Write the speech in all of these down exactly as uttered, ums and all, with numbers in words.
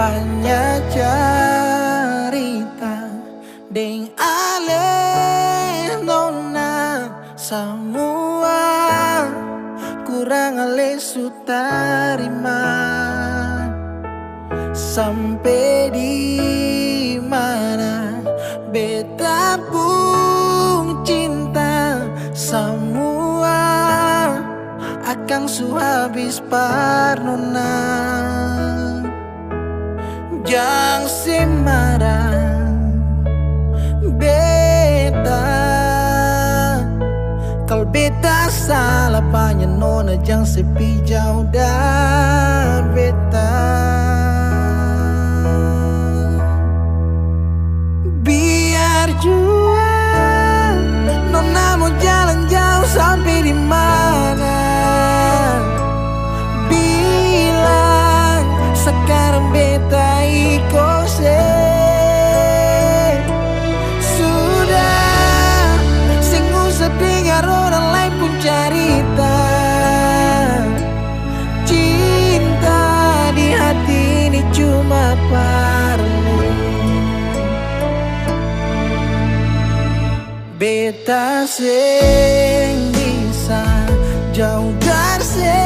Hanya carita deng ale nona, samua kurang ale su tarima. Sampe di mana beta pung cinta, samua akang su habis par nona. Jang se mara beta, kal beta sala panya nona, jang se pi jao dari beta. Biar jua nona mo jalang jao sampe di mana, bilang sakarang beta iko se. Sudah, seng usah dengar orang lain pung carita. Cinta di hati ini cuma parlu. Beta seng bisa jauh dari se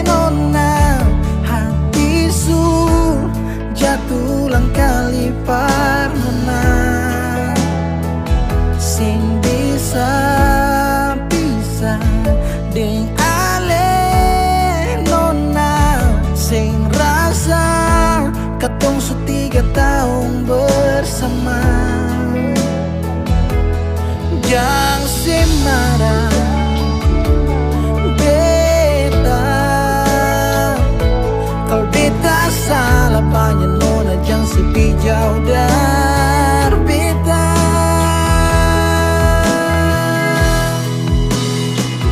nona, hati su jatuh ulang kali par nona. Seng bisa pisah deng ale nona, seng rasa katong su tiga taong bersama. Jang se mara beta, kal beta sala panya nona, jang se pi jao dari beta.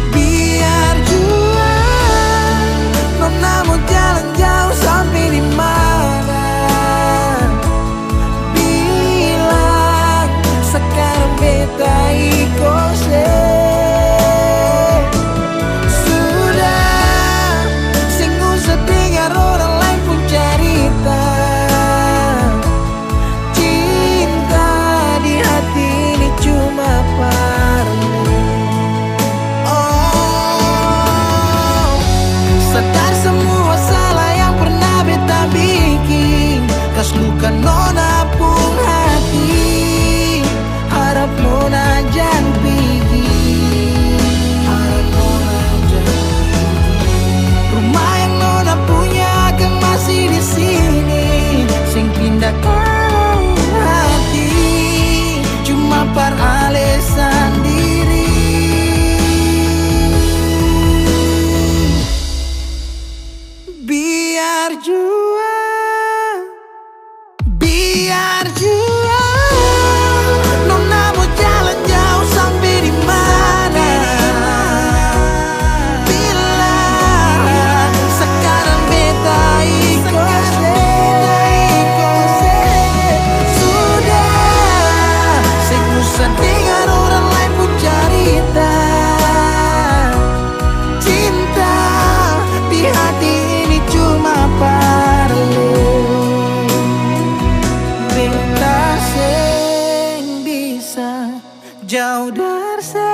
Biar jua nona mo jalang jao sampe di mana, bilang sakarang beta iko se. Sudah, seng usah dengar orang lain pung carita. Cinta di hati ini cuma parlu. Oh, sadar semua salah yang pernah beta biking, kas luka nona pung hati. Harap nona jang pigi. Harap nona jang pigi. Rumah yang nona punya kan masih di sini. Seng pindah ka laeng hati, cuma par ale sandiri. Biar jua, biar jua nona mo jalan jauh sampe di mana, bilang sakarang beta iko se. Sudah, seng usah dengar orang lain pung carita. Cinta di hati ini cuma parlu. Beta seng bisa jauh dari se.